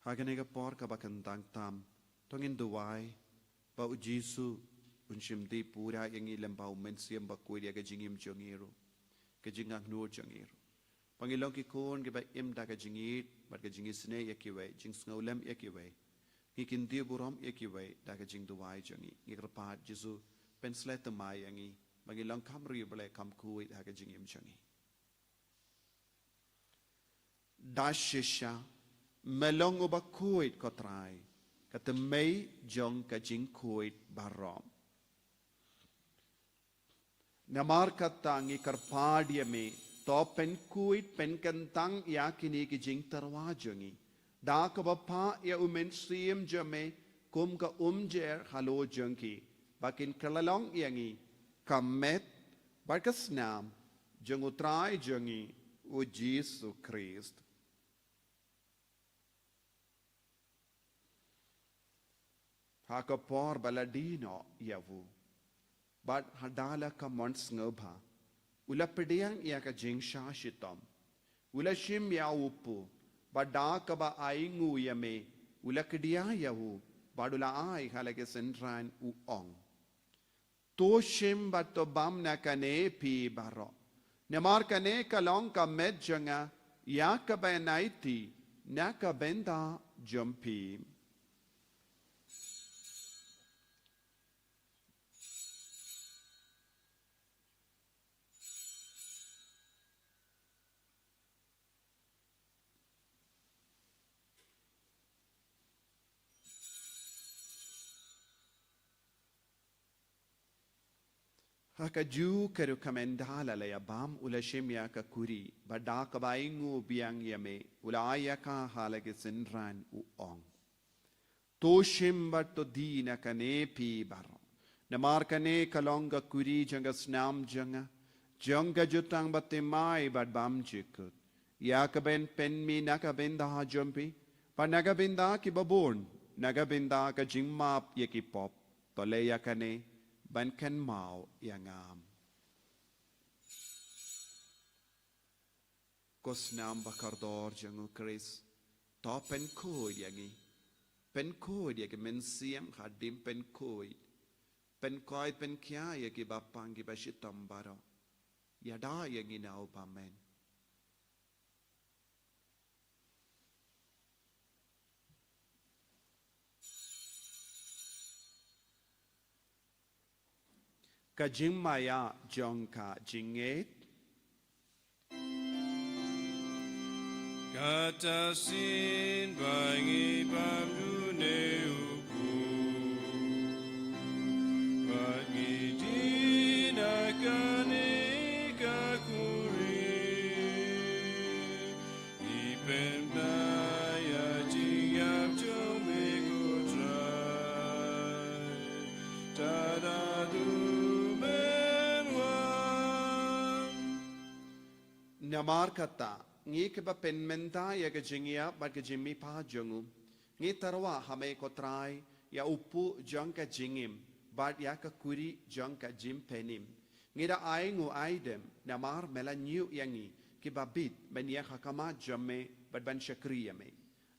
Ha kane ka por kaba kyntang tam, to ngin duwai ba u Jisu un shim dih pura ïa ngi lem bad u Mynsiem Bakhuid ïa ka jingim jong ngi ruh, ka jingangnud jong ngi ruh. Ba ngin long ki khun kiba im da ka jingïeit bad ka jingisynei ïa kiwei, jingsngewlem ïa kiwei. Ngi kyntiew burom ïa kiwei da ka jingduwai jong ngi. Ngi kyrpad Jisu, pynshlei thymmai ïa ngi ba ngin long kham ri U Blei, kham khuid ha ka jingim jong ngi. Da shisha, me long uba khuid, ko Trai, ka thymmei jong ka jingkhuid baroh. Namar kata ngi kyrpad ïa me, to pynkhuid, pynkyntang ïa kine ki jingtyrwa jong ngi da kaba phah ïa u Mynsiem jong me kum ka umjer halor jong ki, ba kin kylla long ïa ngi ka met bad ka snam jong u Trai jong ngi, u Jisu Khrist. Ha ka por ba la die noh ïa u, bad ha da la ka mon sngewbha, u la pdiang ïa ka jingshah shitom, u la shim ïa u kpu, bad da kaba ainguh ïa me, u la kdiah ïa u, bad u la ai ha la ki synran, u ong: To shim bad to bam na kane phi baroh. Namar kane ka long ka met jong nga, ïa kaba yn aiti na ka bynta jong phi. Ha kajuh ka rukom ynda la ïa bam, u la shim ïa ka khuri, bad da kaba ainguh biang ïa me, u la ai ïa ka ha la ki synran, u ong: To shim bad to die na kane phi baroh. Namar kane ka long ka khuri jong ka snam jong nga, jong ka jutang bathymmai bad bymjukut, ïa kaba yn pynmih na ka bynta jong phi bad na ka bynta kiba bun, na ka bynta ka jingmap ïa ki pop. To leh ïa kane ban kynmaw ïa nga. Ko snam ba kordor jong u Khrist, to pynkhuid ïa ngi. Pynkhuid ïa ki mynsiem hadien, pynkhuid, pynkhuid, pynkhia ïa kiba pang, kiba shitom baroh. Ïada ïa ngi na u bymman. Ka jingmaïa jong ka jingngeit. Kata shisien ba ngi bam dune u kpu, ba ngi die na kane ka khuri. Ngi pynbna ïa jingïap jong me, ko Trai, tad haduh men wan. Namar kata, ngi kiba pynmynta ïa ka jingïap bad ka jingmihpat jong u, ngi tyrwa ha me, ko Trai, ïa u kpu jong ka jingim bad ïa ka khuri jong ka jingpynim. Ngi da ainguh aidem namar me la ñiew ïa ngi kiba bit ban ïeng ha khmat jong me bad ban shakri ïa me.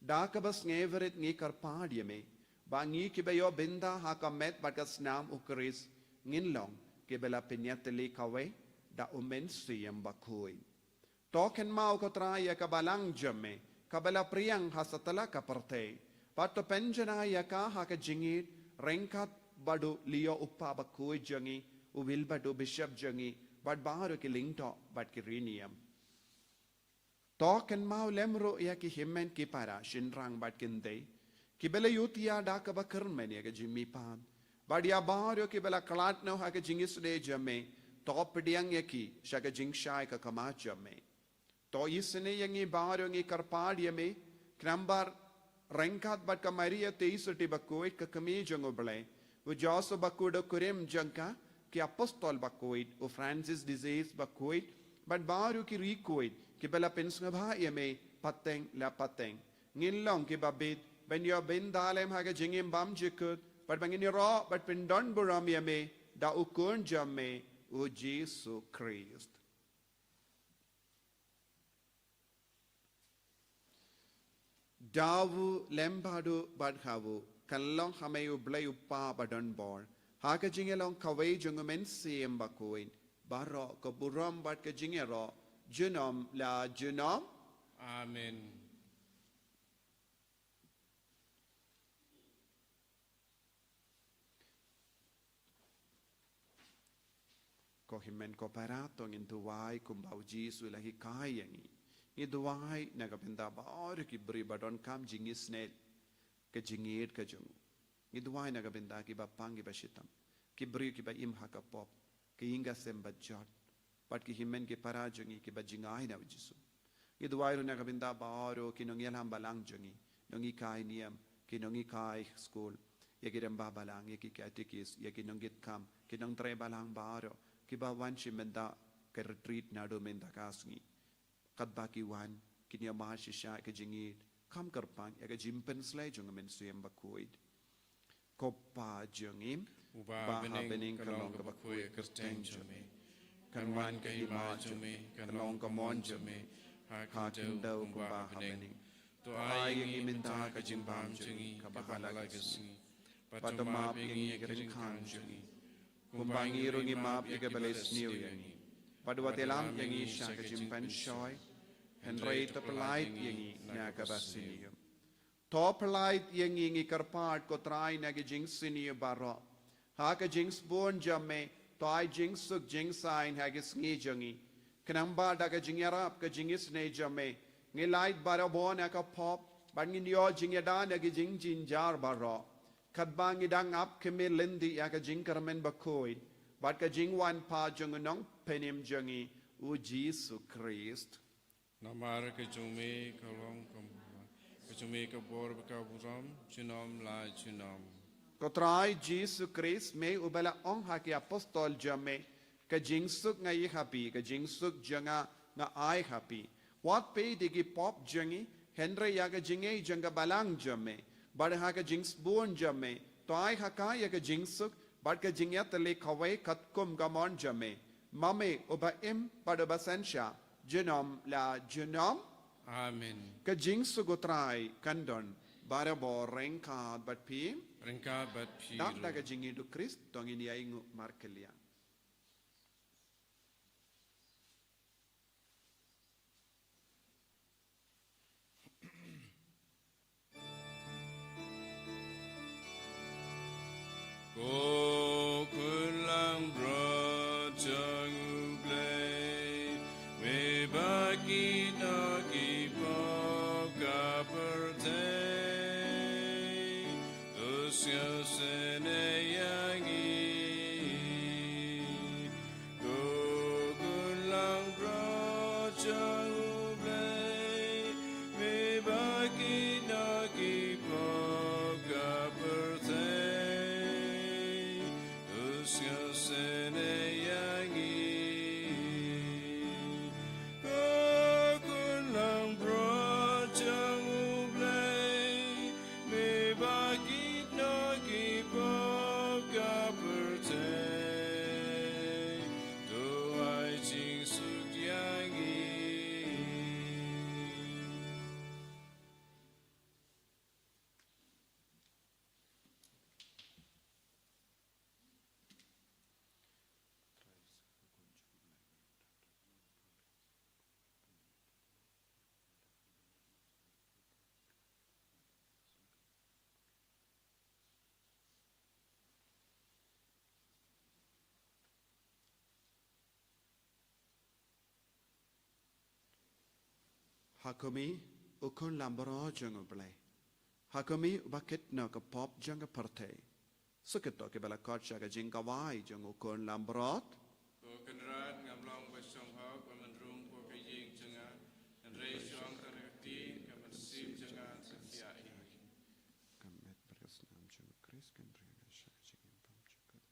Da kaba sngewrit ngi kyrpad ïa me ba ngi kiba ïoh bynta ha ka met bad ka snam u Khrist ngin long kiba la pynïatylli kawei da u Mynsiem Bakhuid. To kynmaw, ko Trai, ïa ka balang jong me kaba la pdiang ha satlak ka pyrthei, bad to pynjanai ïa ka ha ka jingïeit ryngkat bad u Leo u Kpa Bakhuid jong ngi, u Wilbert u Bishop jong ngi, bad baroh ki lyngdoh bad ki riewniam. To kynmaw lem ruh ïa ki hynmen ki para, shynrang bad kynthei, kiba la ïohthiah da kaba kyrmen ïa ka jingmihpat, bad ïa baroh kiba la khlad noh ha ka jingisynei jong me. To pdiang ïa ki sha ka jingshai ka khmat jong me. To isynei ïa ngi baroh, ngi kyrpad ïa me, khnang ba ryngkat bad ka Maria Theisotti Bakhuid, ka Kmie jong u Blei, u Joseph Bakhuid, u kurim jong ka, ki Apostol Bakhuid, u Francis de Sales Bakhuid, bad baroh ki riewkhuid kiba la pynsngewbha ïa me pateng la pateng, ngin long kiba bit ban ïoh bynta lem ha ka jingim bymjukut, bad ba ngin ïaroh bad pyndon burom ïa me da u Khun jong me, u Jisu Khrist. Jaw u lem bad u bad ha u, kan long ha me u Blei u Kpa ba don bor, ha ka jingïalong kawei jong u Mynsiem Bakhuid, baroh ka burom bad ka jingïaroh, junom la junom. Amen. Ko hynmen ko para, to ngin duwai kumba u Jisu u la hikai ïa ngi. Ngi duwai na ka bynta baroh ki briew ba donkam jingisynei, ka jingïeit ka jong u. Ngi duwai na ka bynta kiba pang kiba shitom, ki briew kiba im ha ka pop, ki ïing ki sem ba jot, bad ki hynmen ki para jong ngi kiba jngai na u Jisu. Ngi duwai ruh na ka bynta baroh ki nongïalam balang jong ngi, nonghikai niam, ki nonghikai skul, ïa ki rangbah balang, ïa ki katikis, ïa ki nongkitkam, ki nongtrei balang baroh kiba wan shim bynta ka retreat naduh mynta ka sngi. Katba ki wan, kin ïa mad shisha ïa ka jingïeit, kham kyrpang ïa ka jingpynsleh jong u Mynsiem Bakhuid. Ko Pa jong ngi, uba ha bneng, ka long kaba khuid ïa ka kyrteng jong me. Kan wan ka hima jong me, kan long ka mon jong me, ha ka khyndew kumba ha bneng. To ai ïa ngi mynta ka jingbam jong ngi kaba ha la ka sngi. Bad to map ïa ngi ïa ki ryngkang jong ngi, kumba ngi ruh ngi map ïa kiba leh sniew ïa ngi. Bad wat ïalam ïa ngi sha ka jingpynshoi, hynrei to pyllait ïa ngi na kaba sniew. To pyllait ïa ngi, ngi kyrpad ko Trai, na ki jingsniew baroh. Ha ka jingsbun jong me, to ai jingsuk jingsaiñ ha ki sngi jong ngi. Khnang ba da ka jingïarap ka jingisynei jong me, ngin lait barabor na ka pop, bad ngin ïoh jingïada na ki jingjynjar baroh. Katba ngi dang ap khmih lynti ïa ka jingkyrmen bakhuid bad ka jingwan pat jong u Nongpynim jong ngi, u Jisu Khrist. Namar ka jong me ka long ka, ka jong me ka bor bad ka burom, junom la junom. Ko Trai Jisu Khrist, me uba la ong ha ki apostol jong me, ka jingsuk nga ai ha phi, ka jingsuk jong nga nga ai ha phi. Wat peit ïa ki pop jong ngi, hynrei ïa ka jingngeit jong ka balang jong me. Bad ha ka jingsbun jong me, to ai ha ka ïa ka jingsuk bad ka jingïatylli kawei katkum ka mon jong me. Ma me uba im bad uba synshar, junom la junom. Amen. Ka jingsuk u Trai kan don barabor ryngkat bad phi. Ryngkat bad phi ruh. Dap da ka jingïeit u Khrist, to ngin ïainguh markylliang. Ko khun langbrot jong U Blei, me ba kit noh ki pop ka pyrthei, to sngewsynei ïa ngi. Ko khun langbrot jong U Blei, me ba kit noh ki pop ka pyrthei, to sngewsynei ïa ngi. Ko khun langbrot jong U Blei, me ba kit noh ki pop ka pyrthei, to ai jingsuk ïa ngi. Ha khmih, u khun langbrot jong U Blei. Ha khmih, uba kit noh ka pop jong ka pyrthei. Sa kito kiba la khot sha ka jingkawai jong u khun langbrot. Ko Kynrad, ngam long ba shong hok ban rung ha ka ïing jong nga, hynrei shong tang ka ktien ka mynsiem jong nga sa thiah hi. Ka met bad ka snam jong U Khrist kan ri na sha ka jingim bymjukut.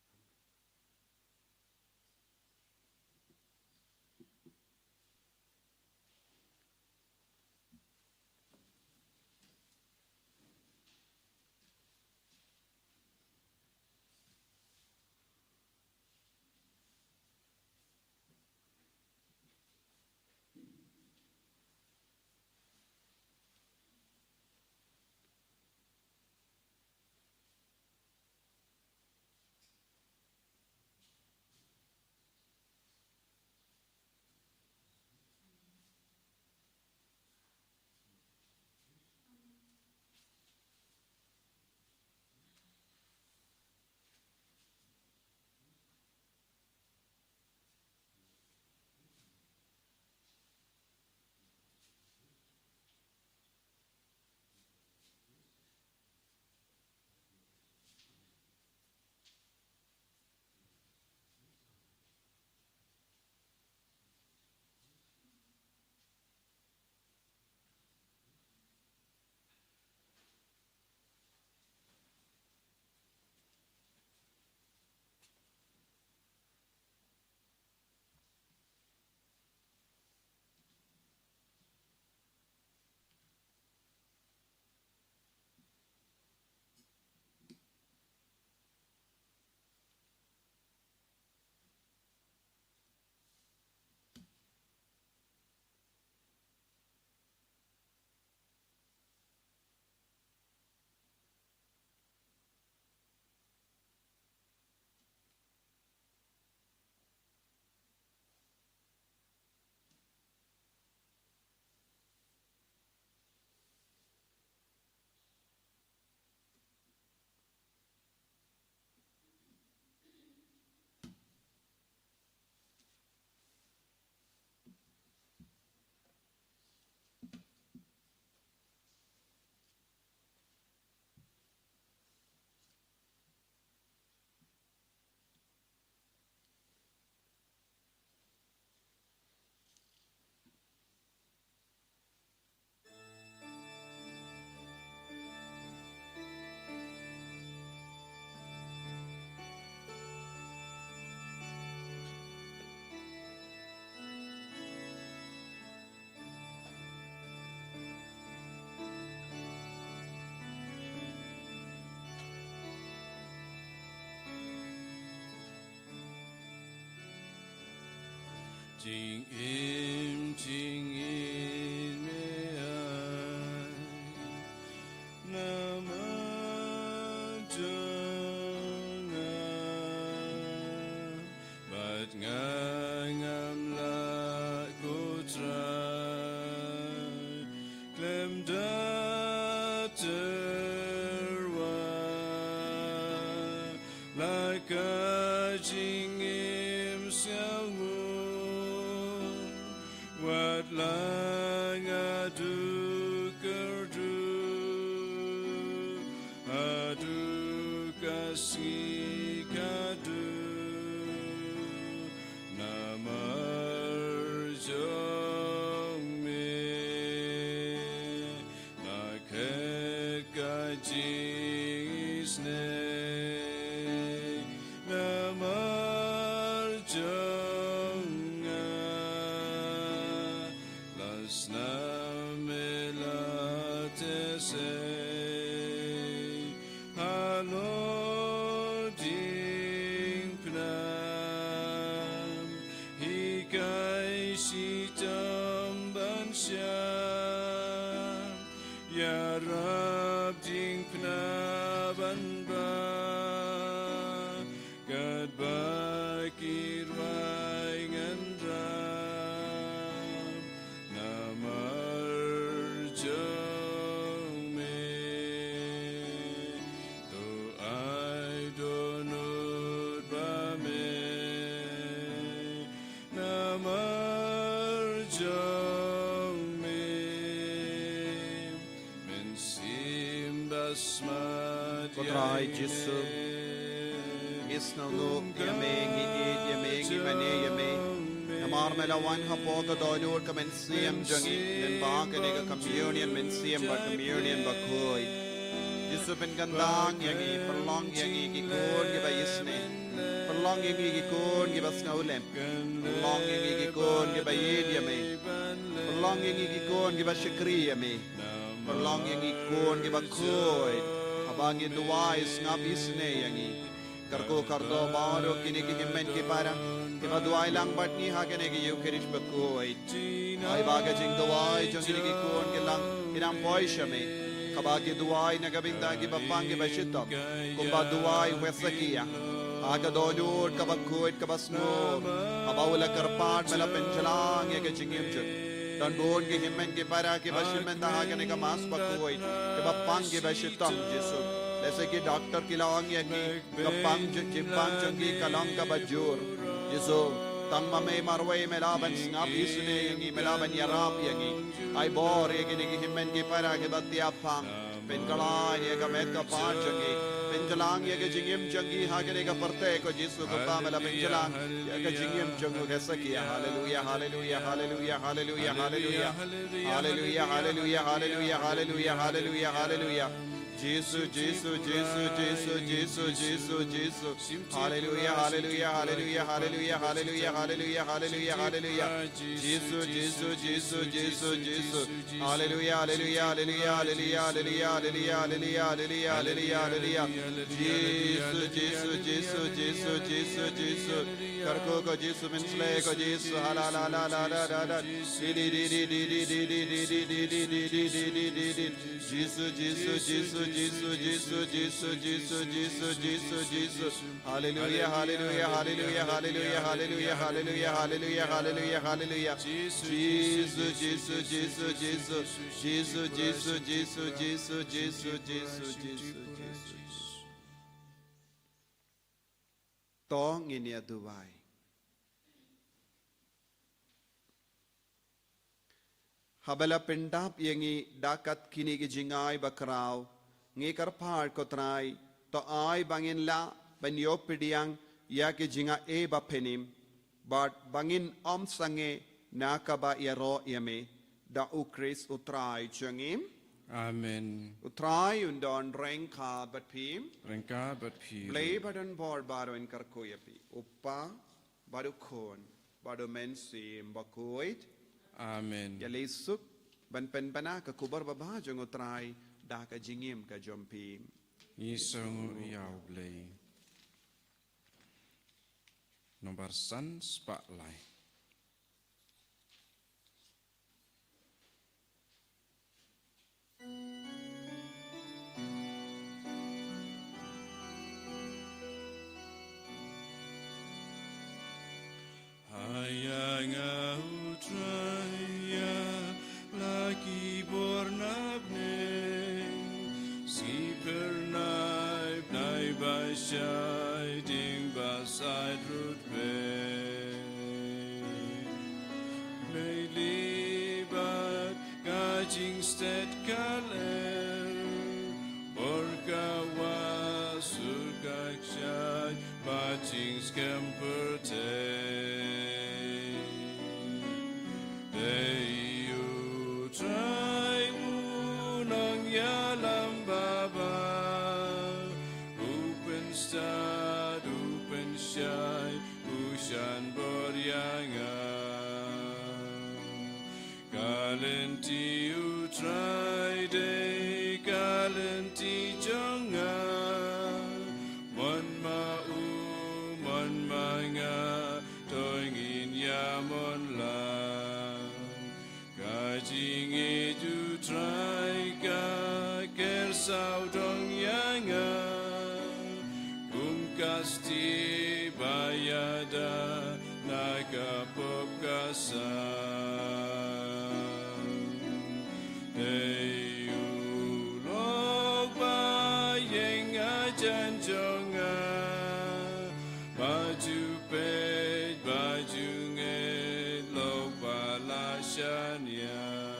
Jingim jingin me ai namar jong nga, bad nga ngam lah ko Trai khlem da tyrwa. La ka jingim sngewbha, wat la nga duk kyrduh haduh ka sngi ka duk namar jong me. Na khet ka jingisynei namar jong nga, la snam me la teh sei halor diengphna. Hikai shitom ban shah ïarap diengphna ban bam katba ki rwai ngan rap namar jong me. To ai dohnud ba me namar jong me. Mynsiem ba smat, ko Trai Jisu, ngi sngewnguh ïa me, ngi ïeit ïa me, ngi mane ïa me. Namar me la wan hapoh ka dohnud ka mynsiem jong ngi, lyngba kane ka communion mynsiem bad communion bakhuid. Jisu, pynkyntang ïa ngi, pynlong ïa ngi ki khun kiba isynei. Pynlong ïa ngi ki khun kiba sngewlem. Pynlong ïa ngi ki khun kiba ïeit ïa me. Pynlong ïa ngi ki khun kiba shakri ïa me. Pynlong ïa ngi ki khun kiba khuid. Haba ngi duwai, sngap isynei ïa ngi. Kyrkhu kyrdoh baroh kine ki hynmen ki para kiba duwai lang bad ngi ha kane ka Eucharist bakhuid. Ai ba ka jingduwai jong kine ki khun ki lah ïa nang poi sha me. Kaba ki duwai na ka bynta kiba pang kiba shitom, kumba duwai u Hezekiah ha ka dohnud kaba khuid kaba sngewbha, haba u la kyrpad, me la pynjlan ïa ka jingim jong u. Don bun ki hynmen ki para kiba shim bynta ha kane ka Mass bakhuid, kiba pang kiba shitom, Jisu. Lehse ki doktor ki la ong ïa ngi, ka pang jong, jingpang jong ki ka long kaba jur. Jisu, tang ma me marwei me lah ban sngap isynei ïa ngi, me lah ban ïarap ïa ngi. Ai bor ïa kine ki hynmen ki para kiba thiah pang. Pynkylla ïa ka met ka phad jong ngi. Pynjlan ïa ka jingim jong ngi ha kane ka pyrthei, ko Jisu, kumba me la pynjlan ïa ka jingim jong u Hezekiah. Haleluia, haleluia, haleluia, haleluia, haleluia. Haleluia, haleluia, haleluia, haleluia, haleluia, haleluia. Jisu, Jisu, Jisu, Jisu, Jisu, Jisu, Jisu. Haleluia, haleluia, haleluia, haleluia, haleluia, haleluia, haleluia, haleluia. Jisu, Jisu, Jisu, Jisu, Jisu. Haleluia, haleluia, haleluia, haleluia, haleluia, haleluia, haleluia, haleluia, haleluia. Jisu, Jisu, Jisu, Jisu, Jisu, Jisu. Kyrkhu ko Jisu, mynshlei ko Jisu. Hala, la, la, la, la, la, la. Di, di, di, di, di, di, di, di, di, di, di, di, di, di, di, di, di, di, di, di. Jisu, Jisu, Jisu, Jisu, Jisu, Jisu, Jisu, Jisu, Jisu, Jisu. Haleluia, haleluia, haleluia, haleluia, haleluia, haleluia, haleluia, haleluia, haleluia. Jisu, Jisu, Jisu, Jisu, Jisu, Jisu, Jisu, Jisu, Jisu, Jisu, Jisu. To ngin ïa duwai. Haba la pyndap ïa ngi da kat kine ki jingai bakhraw, ngi kyrpad ko Trai, to ai ba ngin lah ban ïoh pdiang ïa ki jingaiei ba phin im, bad ba ngin ym sangeh na kaba ïaroh ïa me, da U Khrist U Trai jong ngi. Amen. U Trai un don ryngkat bad phi. Ryngkat bad phi. Blei ba don bor baroh un kyrkhu ïa phi. U Kpa, bad U Khun, bad U Mynsiem Bakhuid. Amen. Ïaleh suk ban pynbna ka khubor babha jong U Trai da ka jingim ka jong phi. Ngi sngewnguh ïa U Blei. Nombar san spah lai. Haya nga u Trai, la ki bor na bneng, si pyrnai bnai ba shai ding ba sait rut be. Nei li bad ka jingstet ka ler, bor ka wa sur ka kshai, ba jingskhem pyrthei. Dei u Trai u nongïalam baba, u pynstad, u pynshai, u shan bor ïa nga. Ka lynti u Trai dei ka lynti jong nga. Mon ma u, mon ma nga, to ngin ïa mon lang. Ka jingïeit u Trai ka ker sawdong ïa nga. Kum ka stieh ba ïada na ka pop ka sam. Dei u lok ba ïeng hajan jong nga, ba ju peit, ba ju ngeit, lok ba la shaniah.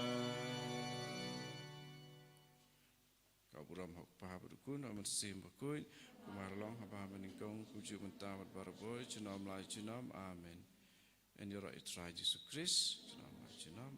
Ka burom ha u Kpa bad u Khun bad u Mynsiem Bakhuid, kumba la long haba mynnyngkong, kumjuh mynta bad barabor, junom la junom. Amen. Yn ïaroh ïa u Trai Jisu Khrist, junom la junom.